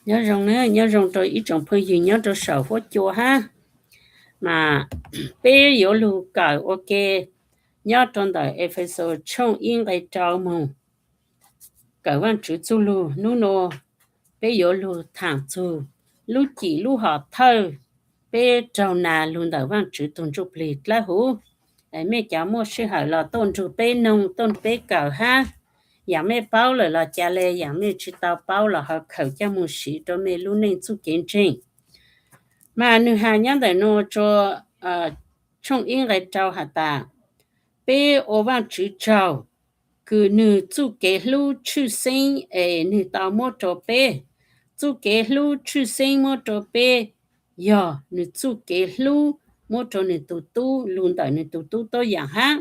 Nyob zoo na, nyob zoo rau ib tsoom phooj ywg nyob rau saum huab cua hab. Mas peb yuav lug kawm ua ke nyob rau ntawm Efexus tshooj ib nqe rau moog. Kawm Vaajtswv txuj lug nub nua, peb yuav lug thaam txug lub cim lub hom thawj peb raug nas lug ntawm Vaajtswv tug ntsuj plig dlawb huv. Mej cov muaj sij hawm los tuaj nrug peb noog, tuaj nrug peb kawm hab. Yaam mej paub lawm los ca le, yaam mej tsi tau paub los ho khaws coj moog siv rau mej lub neej txuj kev ntseeg. Mas nwg has nyob ntawm nua rua tshooj ib nqe rau has tas, peb ua Vaajtswv tsaug kws nwg txuj kev hlub tshwj xeeb es nwg tau muab rua peb. Txuj kev hlub tshwj xeeb muab rua peb yog nwg txuj kev hlub muab rua nwg tug tub lug ntawm nwg tug tub tuab yaam hab.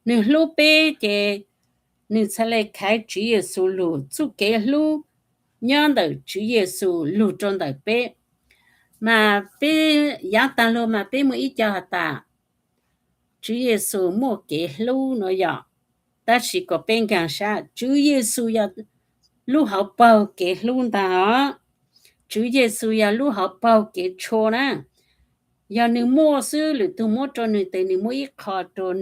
Nwg hlub peb ces nwg txhad le khaiv Tswv Yexus lug. Txuj kev hlub nyob ntawm Tswv Yexus lug rua ntawm peb. Mas peb yaav taag lug mas peb muaj ib co has tas Tswv Yexus muaj kev hlub nua yom, tab sis kom peb nkaag sab, Tswv Yexus yog lub hauv paug kev hlub ntaag os. Tswv Yexus yog lub hauv paug kev tshua na. Yog nwg muaj xwb, lwm tug muab rua nwg tes nwg muab ib qho rua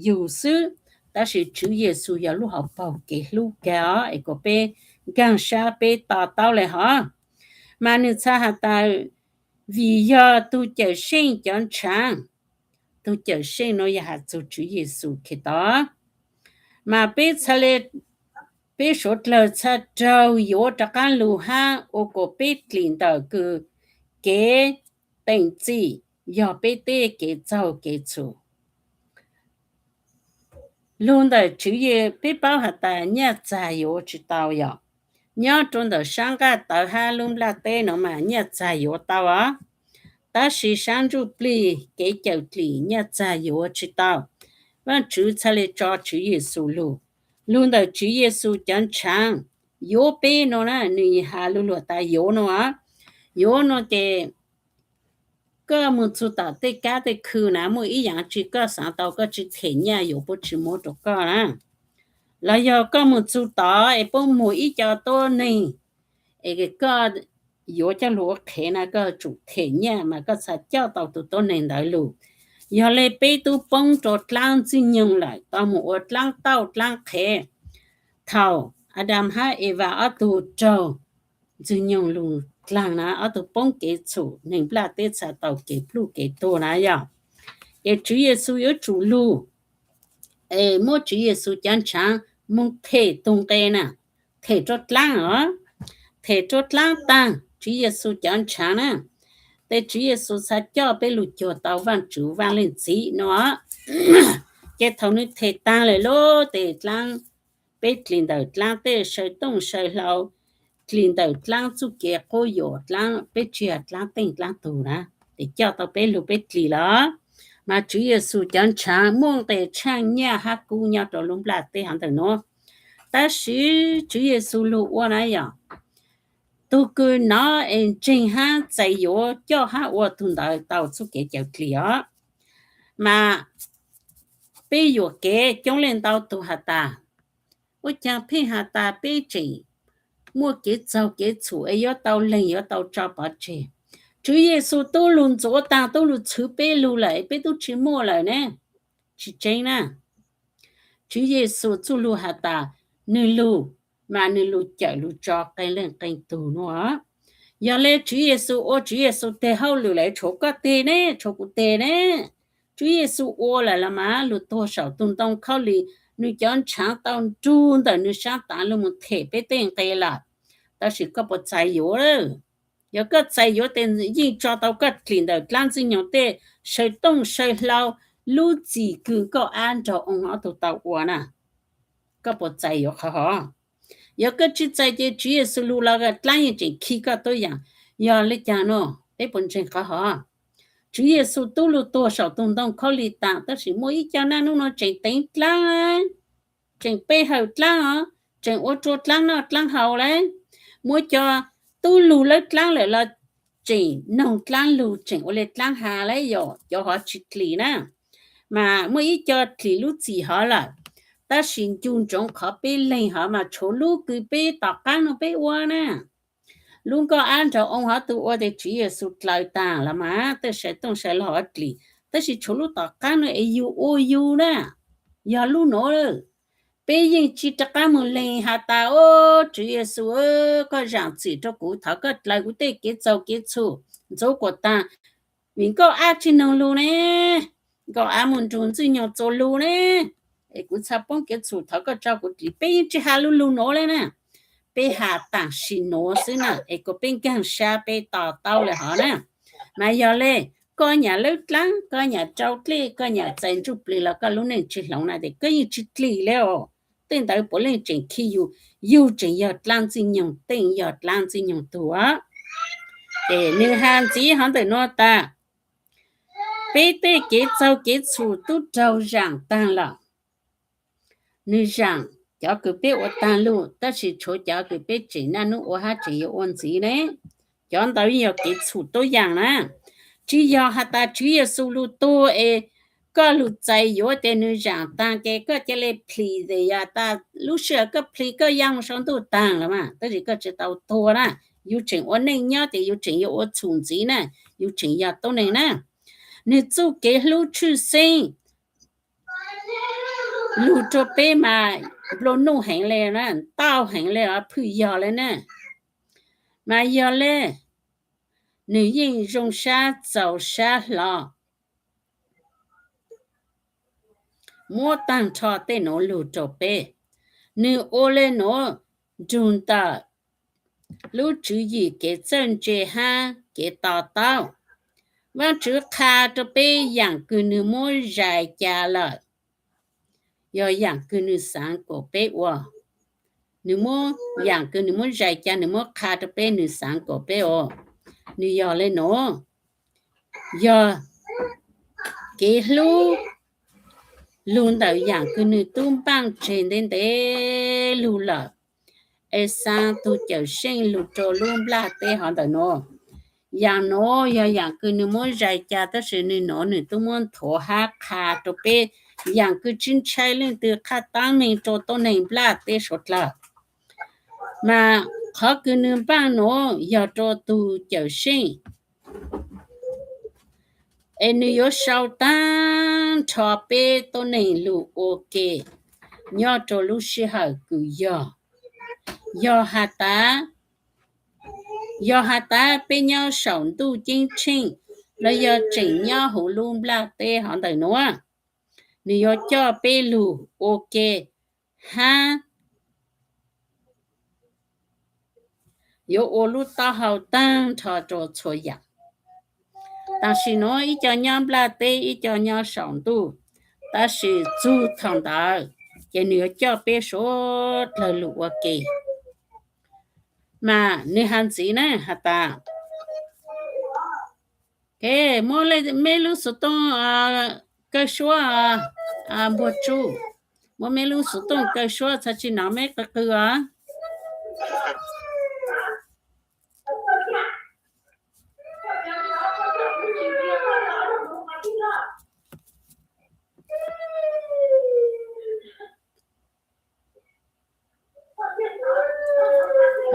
yug xwb, tab sis Tswv Yexus yog lub hauv paug kev hlub kag os, es kom peb nkaag sab peb to taub le hov. Mas nwg txhad has tas, vim yog tug Cawmseej cov ntshaav, tug Cawmseej nua yog has txug Tswv Yexus Khetos, mas peb txhad le, peb suav dlawg txhad raug yuav rov qaab lug hab ua kom peb dlim ntawm kws kev teem txim yog peb teb kev txaug kev txhum. Lug ntawm Tswv Ye, peb paub has tas nyaj txag yuav tsi tau yom. Nyob rua ntawm sab nqaj tawv hab lub nplaj teb nuav mas nyaj txag yuav tau os, tab sis sab ntsuj plig kev cawm dlim nyaj txag yuav tsi tau. Vaajtswv txhad le tso Tswv Yexus lug. Lug ntawm Tswv Yexus cov ntshaav yuav peb nua na, nwg has lug lug tas yuav nua, yuav nua ces koj moog txug tom tej kab tej khw na, muaj ib yaam tsi koj xaav tau koj tsi them nyaj yuav puab tsi muab rua koj na. Los yog koj moog txug tod es puab muag ib co tuab neeg es koj yuav coj lug ua qhev na, koj tsum them nyaj mas koj txhad coj tau tug tuab neeg ntawd lug. Yog le peb tub poob rua dlaab ntxwg nyoog lawm, tau moog ua dlaab tauj dlaab qhev. Thaum Adas hab Evas ob tug raug ntxwg nyoog lug dlaag na, ob tug poob kev txhum, neeg nplaj teb txhad tau kev pluj kev tuag na yog. Ces Tswv Yexus yuav tsum lug, es muab Tswv Yexus cov ntshaav moog them tug nqe na, them rua dlaab os, them rua dlaab taag Tswv Yexus cov ntshaav na. Tes Tswv Yexus txhad coj peb lug cuag tau Vaajtswv Vaaj Leej Txiv nua. Ces thaum nwg them taag lawm lub tes dlaab, peb dlim ntawm dlaab tej saw tooj saw hlau, dlim ntawm dlaab txuj kev quab yuam dlaab, peb tsi has dlaab teej dlaab tug na, tes coj tau peb lug peb dlim lawm. Mas Tswv Yexus cov ntshaav muaj nqe tshaaj nyaj hab kub nyob rua lub nplaj teb hov ntawm nuav. Tab sis Tswv Yexus lug ua na yog, tug kws nov es ntseeg hab txais yuav coj hab ua tug ntawd tau txuj kev cawm dlim os. Mas peb yuam kev coob leej ntau tug has tas, ua caag pheej has tas peb tseem muaj kev txaug kev txhum es yuav tau leeg yuav tau tso pov tseg. Tswv Yexus tub lug ntxuav taag tub lug txhwv peb lug lawm peb tub tsi muaj lawm ne. Tsi tseeb na. Tswv Yexus txuj lug has tas, nwg lug, mas nwg lug cawm lug tso qee leej qee tug nua. Yog le Tswv Yexus ua Tswv Yexus teg hauj lwm lawm tshuav koj teg ne, tshuav kuv teg ne. Tswv Yexus ua lawm los mas lug tuag saum tug ntoo khaub lig, nwg cov ntshaav tau nrug ntawm nwg saab taav lug moog them peb tej nqe lawm. Tab sis koj puas txais yuav? Yog koj txais yuav tes yeej tso tau koj dlim ntawm dlaab ntxwg nyoog tej saw tooj saw hlau, lub txim kws koj ab nraug oo ob tug tau ua na. Koj puas txais yuav qhov hov? Yog koj tsi txais ces Tswv Yexus lug los dlaab yeej tseem khi koj tuab yaam. Yog le caag nua, peb puas ntseeg qhov hov? Tswv Yexus tub lug tuag saum tug ntoo khaub lig taag, tab sis muaj ib co naj nub nua tseem teev dlaab, tseem pe hawm dlaab os, tseem ua rua dlaab noj dlaab haus lawm. Muaj co tub lug lawb dlaab lawm los tseem noog dlaab lug, tseem ua le dlaab has lawm, yog cov hov tsi dlim na. Mas muaj ib co dlim lub txim hov lawm, tab sis ncu ntsoov qhov peb leeg hov mas tshuav lub kws peb tom qaab nua peb ua na. Lub nkauj ab nraug oo hov twg ua tias Tswv Yexus dlaws taag los mas tej sawv tooj sawv laug hov dlim, tab sis tshuav lub tom qaab nuav es yug ua yug na, yog lub nuav. Peb yeej tsi rov qaab moog lees has tas, Au, Tswv Yexus, koj zaam txim rua kuv, thov koj dlaws kuv tej kev txaug kev txhum ntxuav kuas taag, vim nkauj ab tsi noog lug ne, nkauj ab moog nrug Ntxwg Nyoog txuas lug ne, es kuv txhaj poob kev txhum, thov koj tso kuv dlim. Peb yeej tsi has lug lug nuav le na. Peb has tam sim nuav xwb na, es kuas peb nkaag sab peb to taub le hov na. Mas yog le, koj nyam lawb dlaab, koj nyam rau dlej, koj nyam txais ntsuj plig los koj lub neej tsi hloov na, tes koj yeej tsi dlim le os. Tej ntawd puav leej tseem khi yug, yug tseem yog dlaab Ntxwg Nyoog, teej yog dlaab Ntxwg Nyoog tug. Ces nwg has ntxiv hov ntawm nuav tas, peb tej kev txaug kev txhum tub raug zaam taag lawm. Nwg zaam cov kws peb ua taag lug, tab sis tshuav cov kws peb tseem naj nub ua hab tseem yuav ua ntxiv ne. Cov ntawd yog kev txhum tub yaam na. Tsi yog has tas Tswv Yexus lug tuag es koj lug txais yuav tes nwg zaam taag ces koj ca le plhis tes yog tas lub sij hawm koj plhis koj ya mus sau ntuj taag los mas, tab sis koj tsi tau tuag na. Yug tseem ua neej nyob ces yug tseem yuav ua txhum ntxiv na, yug tseem yog tuab neeg na. Nwg txuj kev hlub tshwj xeeb lug rua peb mas nplua nuj heev le na, ntau heev le os, phwj yog le na. Mas yog le, nwg yeej zoo sab txaus sab hlo muab taag nrho tej nuav lug rua peb. Nwg ua le nuav nrug ntawm lub tswv yim kev txawj ntse hab kev to taub. Vaajtswv qha rua peb yaam kws nwg muab zais ca lawm, yog yaam kws nwg xaav kuas peb ua. Nwg muab, yaam kws nwg muab zais ca, nwg muab qha rua peb nwg xaav kuas peb ua. Nwg yog le nuav, yog kev hlub lug ntawm yaam kws nwg tub npaaj tseg ntev ntev lug lawm, es xaa tug Cawmseej lug rua lub nplaj teb hov ntawm nuav. Yaam nuav yog yaam kws nwg muab zais ca, tab sis nwg nuav nwg tub muab nthuav hab qha rua peb yaam kws tsi ntshai leej twg qha taab meeg rua tuab neeg nplaj teb suav dlawg. Mas qhov kws nwg npaaj nuav yog rua tug Cawmseej, es nwg yuav sau taag nrho peb tuab neeg lug ua ke nyob rua lub sij hawm kws yog. Yog has tas, yog has tas peb nyob saum ntuj ceeb tsheej los yog tseem nyob huv lub nplaj teb hov ntawm nuav, nwg yuav coj peb lug ua ke hab yuav ua lub taub hau taag nrho rua txhua yaam. Tam sim nuav ib co nyob nplaj teb, ib co nyob saum ntuj, tab sis txug thaum ntawd ces nwg yuav coj peb suav dlawg lug ua ke. Mas nwg has ntxiv na has tas, muab meb lub xuv tooj kaw suab, npuag tsuj, muab meb lub xuv tooj kaw suab, txhad tsi nov meb qw qw os.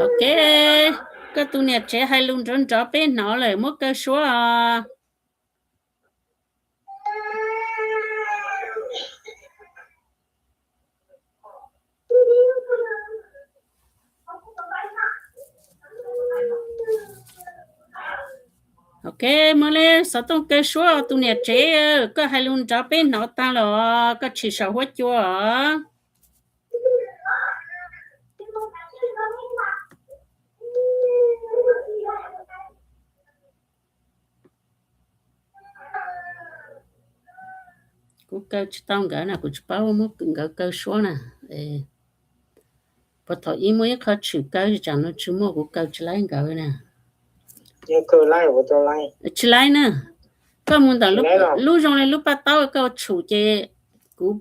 Ok, koj tus niam tsev hais lus nrov nrov peb hnov lawm, muab kaw suab os. Ok, muab lub xov tooj kaw suab, tus niam tsev, koj hais lus nrov peb hnov taag los koj tshim saum huab cua os. Kuv kaw tsis tau nkawd na, kuv tsis paub muab nkawd kaw suab na. Puag thaum ib muaj ib qho tshwm kaw, tsam no tsis muaj, kuv kaw tsis laib nkawd na. Tsis laib na. Koj mus ntawm lub zoo li lub paj taub koj tshum ces kuv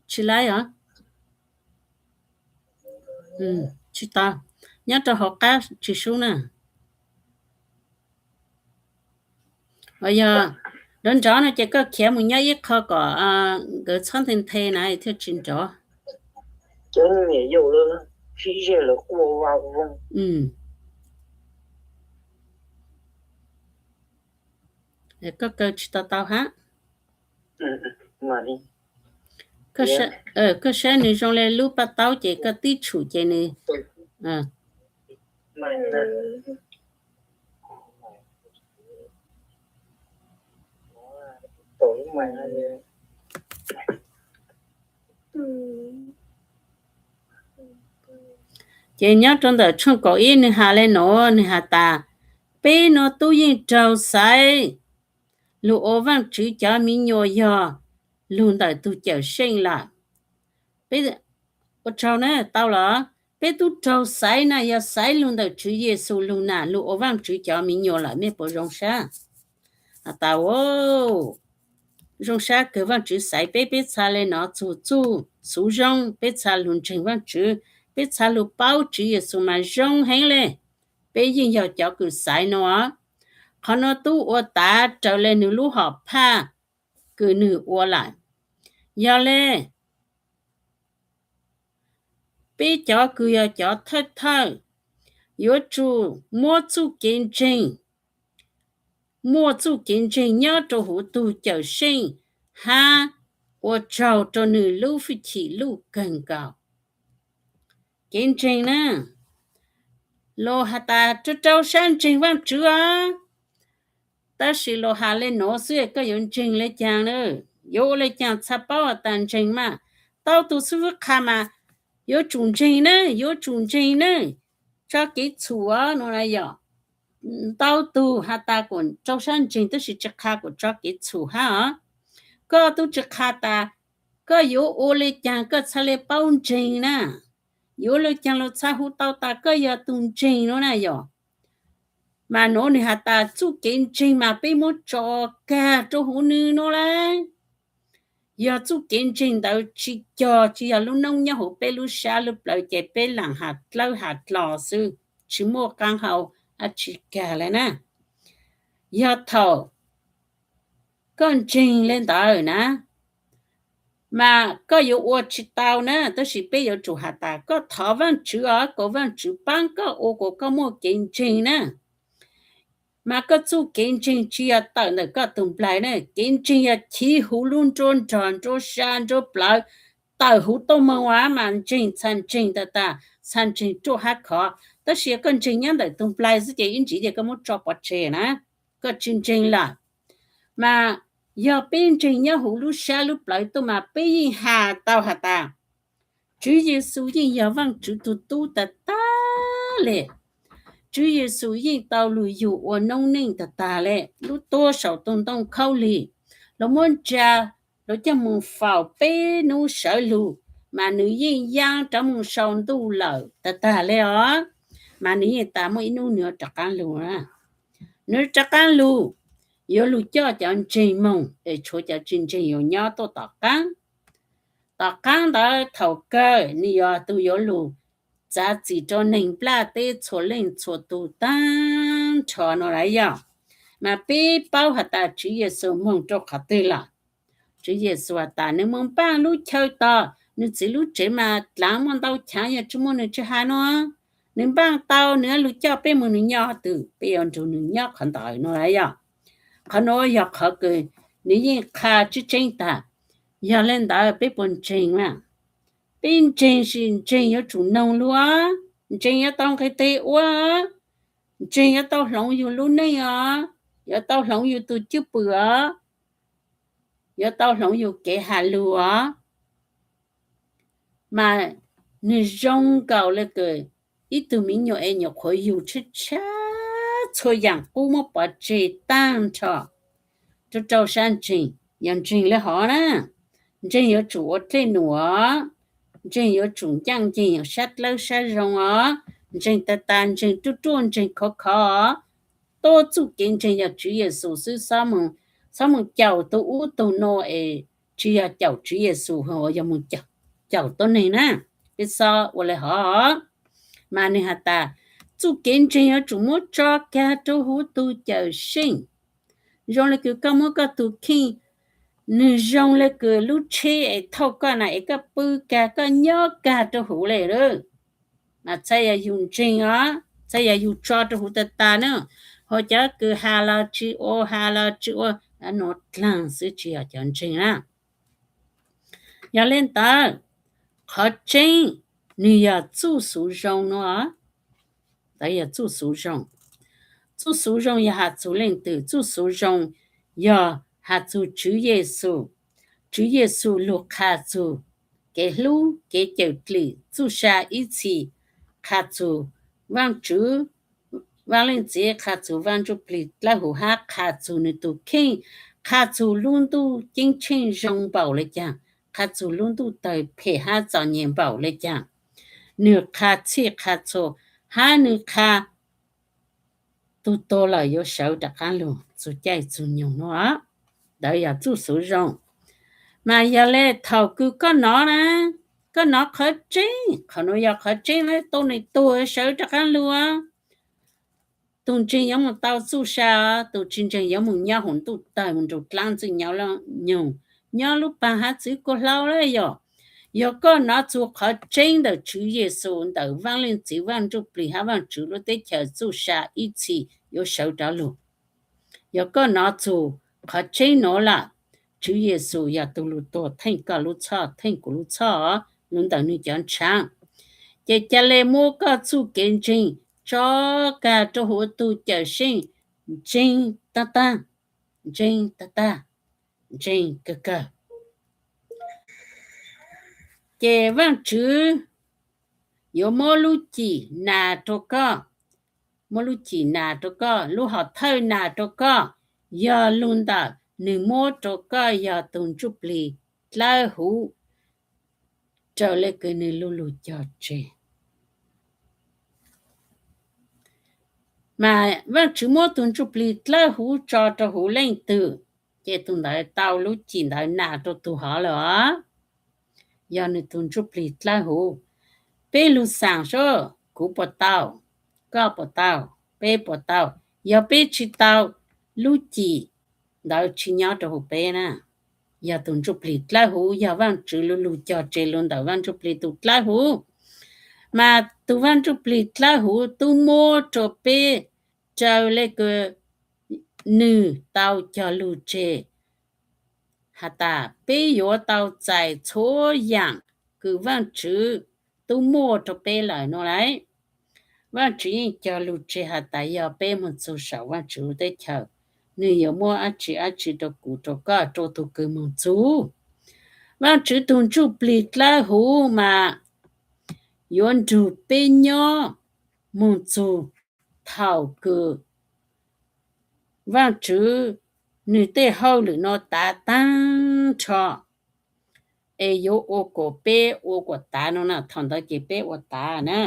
tsis laib os. Tsis tau, nyob rau hauv qab tsis sub na. Yog nrov nrov no ces koj khiav mus nyob ib qho kom nkawd txhob nthe nthe na thiaj tsis nrov. Cov niam yau lawv sib zej lawv quaj vag voog. Koj kaw tsis tau tau hab. Koj saib nws zoo li lub paj taub ces koj tib tshum ces nws Ces nyob rau ntawm tshooj kaum ib nws has le nuav, nws has tas, peb nuav tub yeej raug xaiv lug ua Vaajtswv cov miv nyuas yog lug ntawm tug Cawm Seej lawm. Ua tsaug na, tau los? Peb tub raug xaiv na, yog xaiv lug ntawm Tswv Yexus lug na, lug ua Vaajtswv cov miv nyuas lawm, mej puas zoo sab? Has tas, zoo sab kawg, Vaajtswv xaiv peb, peb txha le nov txug txuj xuv zoo, peb txha lug ntseeg Vaajtswv, peb txha lug paub Tswv Yexus mas zoo heev le. Peb yeej yog cov kws xaiv nuav. Qhov nuav tub ua tav raws le nws lub hom phaj kws nws ua lawm. Yog le, peb cov kws yog cov thawj thawj yuav tsum muab txuj kev ntseeg, muaj txuj kev ntseeg nyob rau huv tug Cawm Seej hab ua tsaug rau nws lub fwj chim luj kawg nkaus. Kev ntseeg na, luag has tas rau rau sab ntseeg Vaajtswv os, tab sis luag has le nuav xwb, koj yuav ntseeg le caag na? Yuav ua le caag txha paub has tas ntseeg mas? Ntau tug xib fwb qha mas yuav tsum ntseeg na, yuav tsum ntseeg na, tso kev txhum os no na yog. Ntau tug has tas kuas rau sab ntseeg tab sis tsi qha kuas tso kev txhum hab os. Koj tub tsi qha tas koj yuav ua le caag koj txhaj le paub ntseeg na, yuav le caag luag txhaj hu tau tas koj yog tug ntseeg no na yog. Mas nuav nwg has tas txuj kev ntseeg mas peb muab tso kag rau huv nws no lawm. Yog txuj kev ntseeg ntawd tsi cog, tsi yog lub noob nyob huv peb lub sab lub plawv ces peb laam has dlawb has dlo xwb, tsi muaj qaab hau dab tsi kag le na. Yog thaum koj ntseeg le ntawd na, mas koj yuav ua tsi tau na, tab sis peb yuav tsum has tas koj thov Vaajtswv os, kom Vaajtswv paab koj ua kom koj muaj kev ntseeg na. Mas koj txuj kev ntseeg tsi yog tawm ntawm koj tug nplaig na, kev ntseeg yog chiv huv lub nruab nrog nruab sab nruab plawv, tawm huv tuaj moog a mas ntseeg txha ntseeg tag tag, txha ntseeg ruaj hab khov. Tab sis yog koj ntseeg nyob ntawm tug nplaig xwb ces ib ntsis ces koj muab tso pov tseg na, koj tsi ntseeg lawm. Mas yog peb ntseeg nyob huv lub sab lub plawv tuaj mas peb yeej has tau has tas Tswv Yexus yeej yog Vaajtswv tug tub tag tag le. Tswv Yexus yeej tau lug yug ua noob neej tag tag le, lub tuab saum tug ntoo khaub lig, lug muab ntsa, lug coj moog faus peb nub sawv lug, mas nwg yeej yaa rov moog sau ntuj lawm tag tag le os. Mas nwg yeej tas muaj ib nub nwg rov qaab lug. Nwg rov qaab lug, yuav lug coj cov ntseeg moog es tshuav cov tsi ntseeg yuav nyob tuaj tom qaab. Tom qaab ntawd thaum kawg nwg yog tug yuav lug txav txim rau neeg nplaj teb txhua leej txhua tug taag nrho no lawm yog. Mas peb paub has tas Tswv Yexus moog rau qhov twg lawm? Tswv Yexus has tas nwg moog npaaj lub chaw tod, nwg txiv lub tsev mas dlaav muaj ntau chaav yog tsi muaj nwg tsi has no. Nwg npaaj tau nwg lug coj peb moog nwg nyob twg peb yuav nrug nwg nyob qhov ntawd no lawm yog. Qhov nuav yog qhov kws nwg yeej qha tseeb tseeb tas. Yog le ntawd peb puas ntseeg mas? Peb ntseeg, sis ntseeg yuav tsum noog lug, ntseeg yuav tau nqe teg ua, ntseeg yuav tau hloov yug lub neej os, yuav tau hloov yug tug cwj pwm os, yuav tau hloov yug kev has lug os. Mas nwg zoo nkaus le kws ib tug miv nyuam es nyuam qhuav yug tshab tshab txhua yaam qub muab pov tseg taag nrho rau rau sab ntseeg. Yog ntseeg le hov na, ntseeg yuav tsum ua dlej num os, ntseeg yuav tsum ncaaj nceeg sab dlawb sab zoo os, ntseeg tag tag, ntseeg ruaj ruaj, ntseeg khov khov os. Tuab txuj kev ntseeg yog Tswv Yexus xwb, xob moog caum tug ub tug no es tsi yog caum Tswv Yexus, yog moog caum tuab neeg na. Peb xob ua le hov. Mas nwg has tas txuj kev ntseeg yuav tsum muab tso kag rau huv tug Cawm Seej. Zoo le kws koj muab koj tug kheej, nwg zoo le kws lub tsheb es thauj koj na es koj pw kag koj nyob kag rau huv le lawm. Mas txhaj yog yug ntseeg os, txhaj yog yug tso rau huv tag tag na. Ho cov kws has los tsis ua, has los tsis ua, nuav dlaag xwb tsis yog cov ntseeg na. Yog le ntawd, qhov tseeb nwg yog txuj xuv zoo nuav. Ntawd yog txuj xuv zoo. Txuj xuv zoo yog has txug leej twg? Txuj xuv zoo yog has txug Tswv Yexus. Tswv Yexus lug qha txug kev hlub, kev cawm dlim, txuj sa ib txhis, qha txug Vaajtswv, Vaaj Leej Txiv, qha txug Vaaj Ntsuj Plig Dlawb Huv hab qha txug nwg tug kheej, qha txug lub ntuj ceeb tsheej zoo npaum le caag, qha txug lub ntuj tawg phem hab txom nyem npaum le caag. Nwg qha txhij qha txhua, hab nwg qha tug tuag lawm yuav sawv rov qaab lug txug caij txug nyoog nuav. Ntawd yog txuj xuv zoo. Mas yog le thaum kws koj nov na, koj nov qhov tseeb, qhov nuav yog qhov tseeb na, tau nwg tuag sawv rov qaab lug. Tug ntseeg yuav moog tau txuj sa, tug tsi ntseeg yuav moog nyob huv ntuj tawg moog nrug dlaab ntxwg nyob lub paag hab txwv kuas hlau lawm yog. Yog koj nov txug qhov tseeb ntawm Tswv Yexus, ntawm Vaaj Leej Txiv, Vaaj Ntsuj Plig hab Vaajtswv lub teb chaws txuj sa ib txhis yuav sawv rov lug. Yog koj nov txug qhov tseeb nuav lawm, Tswv Yexus yog tug lug tuag theej koj lub txhoj, theej kuv lub txhoj, lug ntawm nwg cov ntshaav, ces ca le muab koj txuj kev ntseeg tso kag rua huv tug Cawmseej ntseeg tag tag, ntseeg tag tag, ntseeg kawg kawg. Ces Vaajtswv yuav muab lub cim nas rua koj, muab lub cim nas rua koj, lub hom thawj nas rua koj, yog lug ntawm nwg muab rua koj yog tug Ntsuj Plig Dlawb Huv raws le kws nwg lug lug cog tseg. Mas Vaajtswv muab tug Ntsuj Plig Dlawb Huv tso rua huv leej twg, ces tug ntawd tau lub cim ntawd nas rua tug hov lawm os. Yog nwg tug Ntsuj Plig Dlawb Huv. Peb lug xaam seb kuv puas tau, koj puas tau, peb puas tau. Yog peb tsi tau, lub cim ntawd tsi nyob rua huv peb na. Yog tug Ntsuj Plig Dlawb Huv, yog Vaajtswv lug lug cog tseg lug ntawm Vaaj Ntsuj Plig tug Dlawb Huv. Mas tug Vaaj Ntsuj Plig Dlawb Huv tub muab rua peb raws le kws nwg tau cog lug tseg, has tas peb yuav tau txais txhua yaam kws Vaajtswv tub muaj rua peb lawm nuav lawm. Vaajtswv yeej cog lug tseg has tas yog peb moog txug saum Vaajtswv lub teb chaws, nwg yuav muab dlaab tsi dlaab tsi rua kuv rua koj rua tug kws moog txug. Vaajtswv tug Ntsuj Plig Dlawb Huv mas yuav nrug peb nyob moog txug thaum kws Vaajtswv nwg tej hauj lwm nuav tav taag nrho, es yuav ua kuas peb ua kuas tav nuav na, thaum ntawd ces peb ua tav na.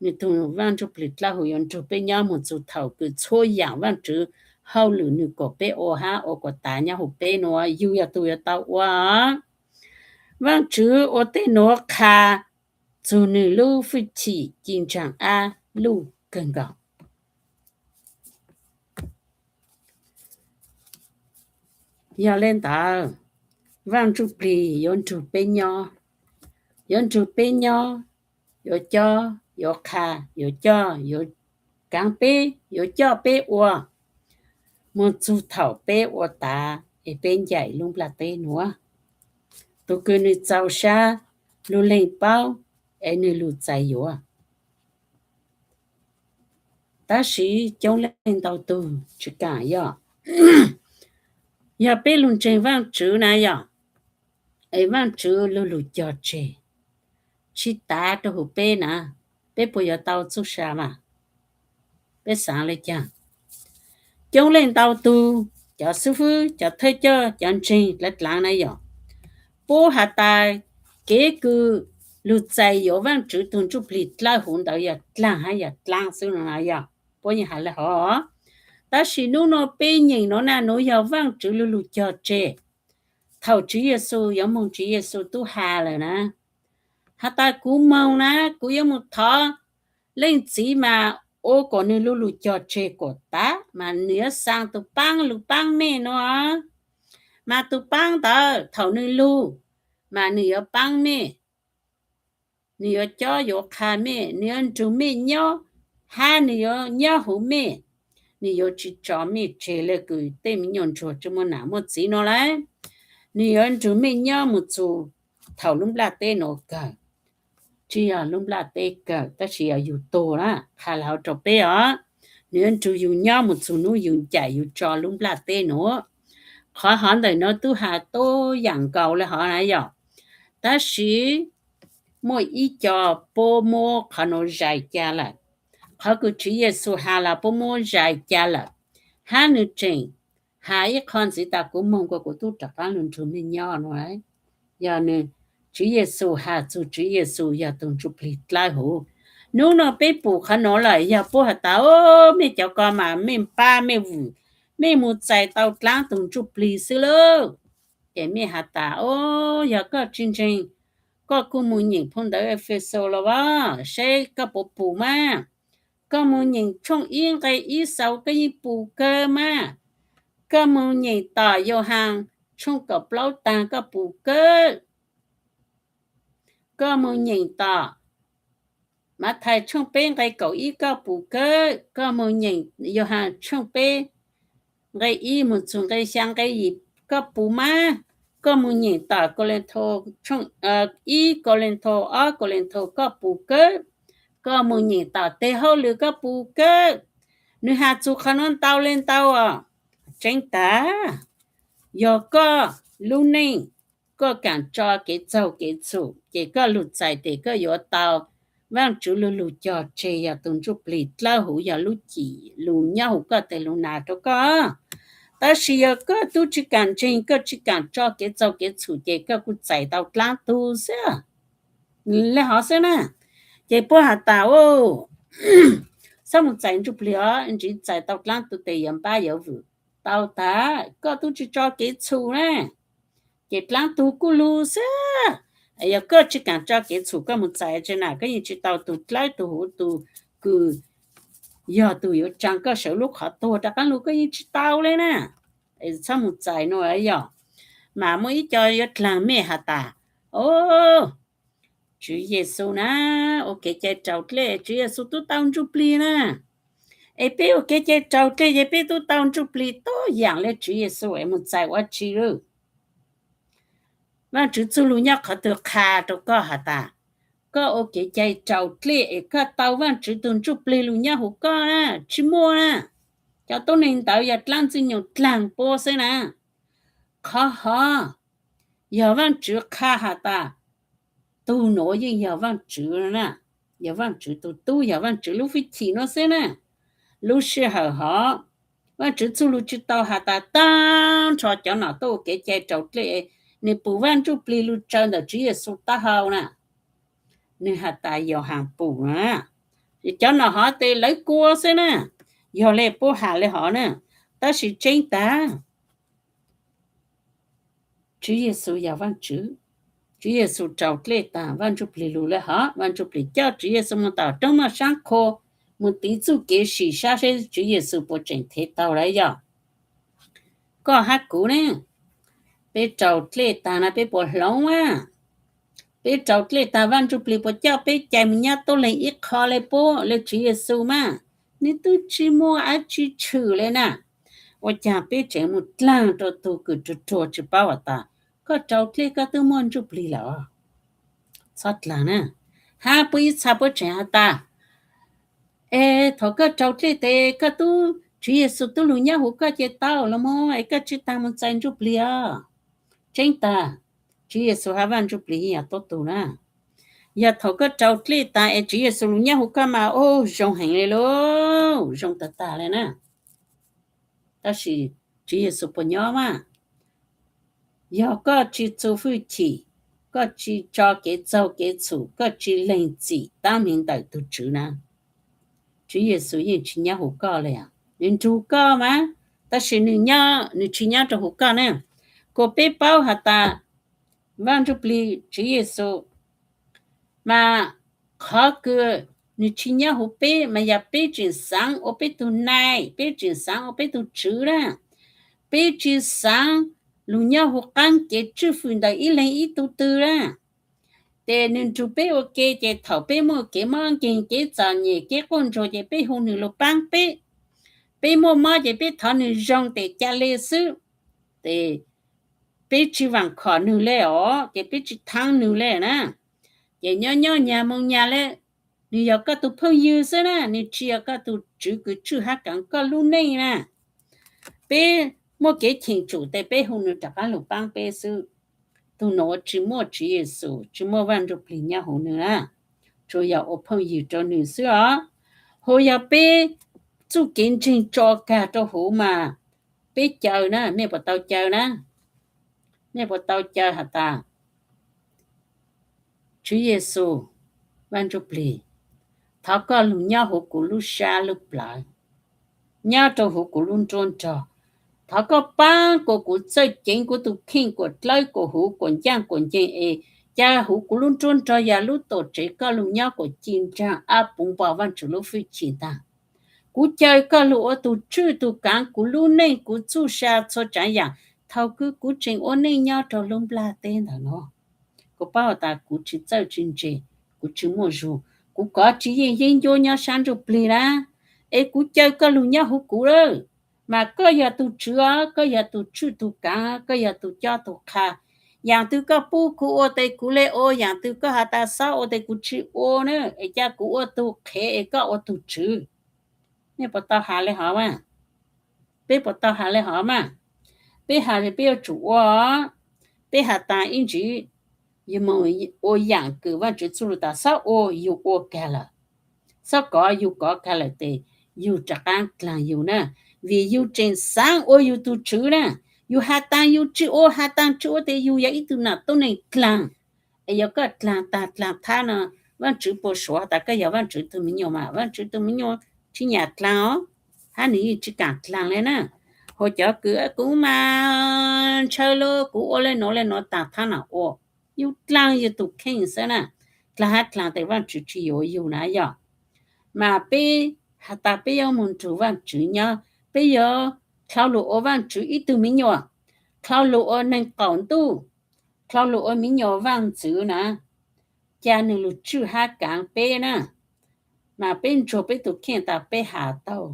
Nwg tug Vaaj Ntsuj Plig Dlawb Huv yuav nrug peb nyob moog txug thaum kws txhua yaam Vaajtswv hauj lwm nwg kuas peb ua hab ua kuas tav nyob huv peb nuav, yug yog tug yuav tau ua. Vaajtswv ua tej nuav qha txug nwg lub fwj chim ci ntsaag ab luj kawg nkaus. Yog le ntawd, Vaaj Ntsuj Plig yuav nrug peb nyob, yuav nrug peb nyob, yuav cob, yuav qha, yuav coj, yuav kaav peb, yuav coj peb ua, moog txug thaum peb ua tav es peb ncaim lub nplaj teb nuav. Tug kws nwg txaus sab, lug leeg paub, es nwg lug txais yuav. Tab sis coob leej ntau tug tsi kaam yog. Yog peb lug ntseeg Vaajtswv na yog, es Vaajtswv lug lug cog tseg, tsi tav rua huv peb na, peb puas yuav tau txuj sa mas? Peb xaav le caag? Coob leej ntau tug, cov xib fwb, cov thawj coj, cov ntseeg dlaav dlaav na yog, puab has tas kev kws lug txais yuav Vaajtswv tug Ntsuj Plig Dlawb Huv ntawd yog dlaag hab yog dlaab xwb no na yog, puab yeej has le hov. Tab sis nub nua peb nyeem nuav na, nuav yog Vaajtswv lug lug cog tseg. Thaum Tswv Yexus yuav moog, Tswv Yexus tub has lawm na, has tas kuv moog na, kuv yuav moog thov Leej Txiv mas ua kom nwg lug lug cog tseg kuas tav, mas nwg yuav xaa tug paab lug paab mej nua. Mas tug paab ntawd thaum nwg lug, mas nwg yuav paab mej, nwg yuav cob yuav qha mej, nwg yuav nrug mej nyob, hab nwg yuav nyob huv mej. nws yuav tsis tso mej tseg le kws tej me nyuam ntsuag tsis muaj nam muaj txiv no lauj. Nws yuav nrug mej nyob mus txug thaum lub nplaj teb nuav kawg, tsis yog lub nplaj teb kawg tab sis yog yug tuag na, qha le hauv rau peb os. Nws yuav nrug yug nyob mus txug nub yug ncaim yug tso lub nplaj teb nuav. Qhov hov ntawm nuav tub has tub yaam nkaus le hov na yog, tab sis muaj ib co puab muab qhov nuav zais ca lawm. Qhov kws Tswv Yexus has los puab muab zais ca lawm, hab nws tseem has ib qho ntxiv tas kuv moog kuas kuv tub rov qaab lug nrug mej nyob nuav. Yog nws, Tswv Yexus has txug Tswv Yexus yog tug ntsuj plig dlawb huv. Nub nua peb pum qhov nuav lawm yog puab has tas, o, mej cov ko mas mej pab mej vwm, mej mus txais tau dlaab tug ntsuj plig xwb lauj. Ces mej has tas, o, yog koj tsis ntseeg, koj kuj mus nyeem phau ntawv Efexus los as, seb koj puas pum mas. Koj mus nyeem tshooj ib nqe ib xaus koj yeej pum kawg mas. Koj mus nyeem tom Yauhas tshooj kaum plaub taag koj pum kawg. Koj mus nyeem tom Mathais tshooj peb nqe kaum ib koj pum kawg. Koj mus nyeem Yauhas tshooj peb nqe ib mus txug nqe xyaa nqe yim koj pum mas. Koj mus nyeem tom Kauleethaus tshooj ib Kauleethaus ob Kauleethaus koj pum kawg. Koj mus nyeem tom Tes Hauj Lwm koj pum kawg. Nws has txug qhov nuav ntau le ntau os. Tseeb tag, yog koj lub neej koj kaam tso kev txaug kev txhum ces koj lug txais tes koj yuav tau Vaajtswv lug lug cog tseg yog tug ntsuj plig dlawb huv yog lub cim lug nyob huv koj teg lug nas rau koj. Tab sis yog koj tub tsis kaam ntseeg, koj tsis kaam tso kev txaug kev txhum ces koj kuj txais tau dlaab tug xwb. Le hov xwb na. Ces puab has tas, txhob mus txais ntsuj plig os, ntsib txais tau dlaab tug tes yuav npab yuav vwm. Tau tas koj tub tsis tso kev txhum na, ces dlaab tug kuj lug xwb. Yog koj tsis kaam tso kev txhum koj mus txais tse na koj yeej tsis tau tug dlawb tug huv tug kws yog tug yuav tsaa koj sawv lub qhov tuag rov qaab lug koj yeej tsis tau le na. Txhob mus txais nuav yog. Mas muaj ib co yuav dlaag mej has tas, o, Tswv Yexus na, ua kev cai raus dlej Tswv Yexus tub tau ntsuj plig na. Es peb ua kev cai raus dlej ces peb tub tau ntsuj plig tub yaam le Tswv Yexus es mus txais ua tsi lawm? Vaajtswv txuj lug nyob qhov twg qha rau koj has tas, koj ua kev cai raus dlej es koj tau Vaajtswv tug ntsuj plig lug nyob huv koj na? Tsis muaj na. Cov tuab neeg ntawd yog dlaab ntxwg nyoog dlaag puab xwb na. Qhov hov yog Vaajtswv qha has tas, tug nuav yeej yog Vaajtswv na, yog Vaajtswv tug tub, yog Vaajtswv lub fwj chim nuav xwb na. Lub sij hawm hov, Vaajtswv txuj lug tsis tau has tas taag nrho cov nom tuaj ua kev cai raus dlej, nwg pum Vaaj Ntsuj Plig lug tsaws ntawm Tswv Yexus taub hau na. Nwg has tas Yauhas pum na. Cov nom hov tes lawv kua xwb na, yog le puab has le hov na. Tab sis tseeb tag, Tswv Yexus yog Vaajtswv. Tswv Yexus raus dlej taag, Vaaj Ntsuj Plig lug le hov, Vaaj Ntsuj Plig coj Tswv Yexus moog tom roob moj saab qhua, moog tiv txuj kev sim sab seb Tswv Yexus puas tseem thev tau lawm yog. Koj hab kuv ne, peb raus dlej taag na peb puas hloov a? Peb raus dlej taag Vaaj Ntsuj Plig puas coj peb cai moog nyob tuab leeg ib qho le puab le Tswv Yexus mas? Nwg tub tsi muaj dlaab tsi tshwm le na. Ua caag peb tseem moog dlaag rau tug kws ruag ruag tsi paub has tas, koj raus dlej koj tub muaj Ntsuj Plig lawm? Txhob dlaag na. Hab puab ib txha puab tseem has tas, es thaum koj raus dlej tes koj tub, Tswv Yexus tub lug nyob huv koj ces tau los mas, es koj tsi taag moog txais Ntsuj Plig os. Tseeb tag, Tswv Yexus hab Vaaj Ntsuj Plig yeej yog tuab tug na. Yog thaum koj raus dlej taag es Tswv Yexus lug nyob huv koj mas, u, zoo heev le lauj, zoo tag tag le na. Tab sis Tswv Yexus puas nyob mas? Yog koj tsi txuj fwj chim, koj tsi tso kev txaug kev txhum, koj tsi leeg txim taab meeg ntawm tug Tswv na, Tswv Yexus yeej tsi nyob huv koj le. Nwg nrug koj mas, tab sis nwg nyob, nwg tsi nyob rua huv koj ne. Kuas peb paub has tas, Vaaj Ntsuj Plig Tswv Yexus mas, qhov kws nwg tsi nyob huv peb mas yog peb tseem xaav ua peb tug nai, peb tseem xaav ua peb tug tswv na. Peb tsi xaav lug nyob huv qaab kev tswj fwm ntawm ib leeg ib tug twg na. Ces nwg nrug peb ua ke, ces thaum peb muaj kev mob nkeeg, kev txom nyem, kev quaj ntsuag ces peb hu nwg lug paab peb. Peb muaj mob ces peb thov nws zoo tes ca le xwb, ces peb tsis vam khom nws le os, ces peb tsis thaab nws le na. Ces nyob nyob nyag moo nyag le, nws yog koj tus phooj ywg xwb na, nws tsis yog koj tus tswv kws tswj hab kaav koj lub neej na. Peb muaj kev cheem tsum tes peb hu nws rov qaab lug paab peb xwb. Tug nuav tsis muaj Tswv Yexus, tsis muaj Vaaj Ntsuj Plig nyob huv nws na, tsuas yog ua phooj ywg rau nws xwb os. Hu yog peb txuj kev ntseeg tso kag rau huv mas peb caw na, mej puas tau caw na? Mej puas tau caw has tas, Tswv Yexus, Vaaj Ntsuj Plig, thov koj lug nyob huv kuv lub sab lub plawv, nyob rau huv kuv lub nruab nrog. Thov koj paab kuas kuv txawj ceev kuv tus kheej kuas dlawb kuas huv kuas ncaaj kuas nceeg es ca huv kuv lub nruab nrog yog lub tuam tsev koj lug nyob kuas ci ntsaag ab puv npo Vaajtswv lub fwj chim ntaag. Kuv caw koj lug ua tug tswj tug kaav kuv lub neej, kuv txuj sa txhua tsaav yaam thaus kws kuv tseem ua neej nyob rau lub nplaj teb ntawm nuav. Kuv paub has tas kuv tsis txawj tsis ntse, kuv tsis muaj zug, kuv kov tsis yeej yeeb ncuab nyob sab ntsuj plig na, es kuv caw koj lug nyob huv kuv lawm. Mas koj yog tug tswv os, koj yog tug tswj tug kaav, koj yog tug cob tug qha. Yaam twg koj pub kuv ua tes kuv le ua, yaam twg koj has tas xob ua tes kuv tsis ua na, es ca kuv ua tug qhev es koj ua tug tswv. Mej puas tau has le hov mas? Peb puas tau has le hov mas? Peb has es peb yuav tsum ua. Peb has tas ib ntsis yug moog ua yaam kws Vaajtswv txuj lug tas xob ua yug ua kag lawm, xob kov yug kov kag lawm tes yug rov qaab dlaag yug na, vim yug tseem xaav ua yug tug tswv na. Yug has tas yug tsis ua, has tas tsis ua tes yug yog ib tug nam tuab neeg dlaag. Es yog koj dlaag tag dlaag thab no, Vaajtswv puas suav tas koj yog Vaajtswv tug me nyuam mas? Vaajtswv tug me nyuam tsis nyam dlaag os, hab nws yeej tsis kaam dlaag le na. Hu cov kws kuv mas ntshaw lug kuv ua le nuav le nuav taag thab no ua, yug dlaag yug tug kheej xwb na. Dlaag hab dlaag tes Vaajtswv tsis yuav yug na yog. Mas peb has tas peb yuav moog nrug Vaajtswv nyob, peb yuav dlhau lug ua Vaajtswv ib tug me nyuam, dlhau lug ua neeg qaum ntuj, dlhau lug ua me nyuam vaaj ntxwv na, ca nws lug tswj hab kaav peb na. Mas peb ntsuag peb tug kheej tas peb has tau,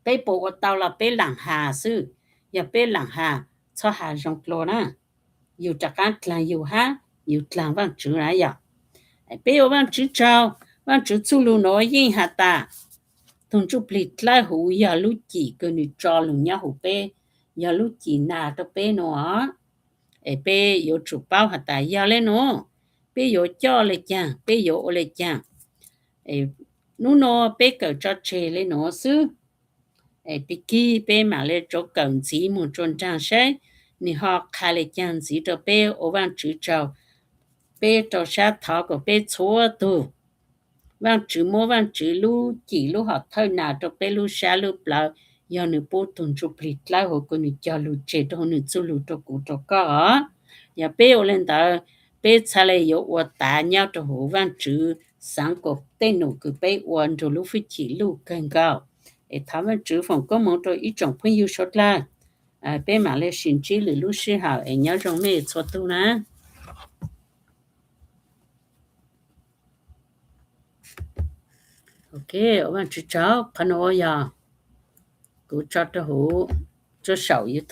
peb puas ua tau los peb laam has xwb. Yog peb laam has, txhob has zoo dlua na, yug rov qaab dlaag yug hab yug dlaag Vaajtswv na yog. Peb ua Vaajtswv tsaug, Vaajtswv txuj lug nuav yeej has tas tug ntsuj plig dlawb huv yog lub cim kws nws tso lug nyob huv peb, yog lub cim nas rau peb nuav. Es peb yuav tsum paub has tas yog le nuav, peb yuav coj le caag, peb yuav ua le caag. Nub nua peb kawm tso tseg le nuav xwb. Pig kig peb maam le rov kawm ntxiv moog tsua nraag saib nwg ho qha le caag ntxiv rau peb. Ua Vaajtswv tsaug, peb rau sab thov kom peb txhua tug, Vaajtswv muab Vaajtswv lub cim lub hom thawj nas rau peb lub sab lub plawv, yog nws pub tug ntsuj plig dlawb huv kws nws cog lug tseg rau huv nws txuj lug rau kuv rau koj os. Yog peb ua le ntawd, peb txhad le yuav ua tav nyob rau huv Vaajtswv, xaav kom tej num kws peb ua nrug lub fwj chim luj kawg nkaus. Es thov Vaajtswv foom koob moov rau ib tsoom phooj ywg suav dlawg. Peb maam le sim ntsib lwm lub sij hawm es nyob zoo mej txhua tug na. Ok, ua Vaajtswv tsaug, qhov nuav yog kuv tso rau huv, tso saum YouTube.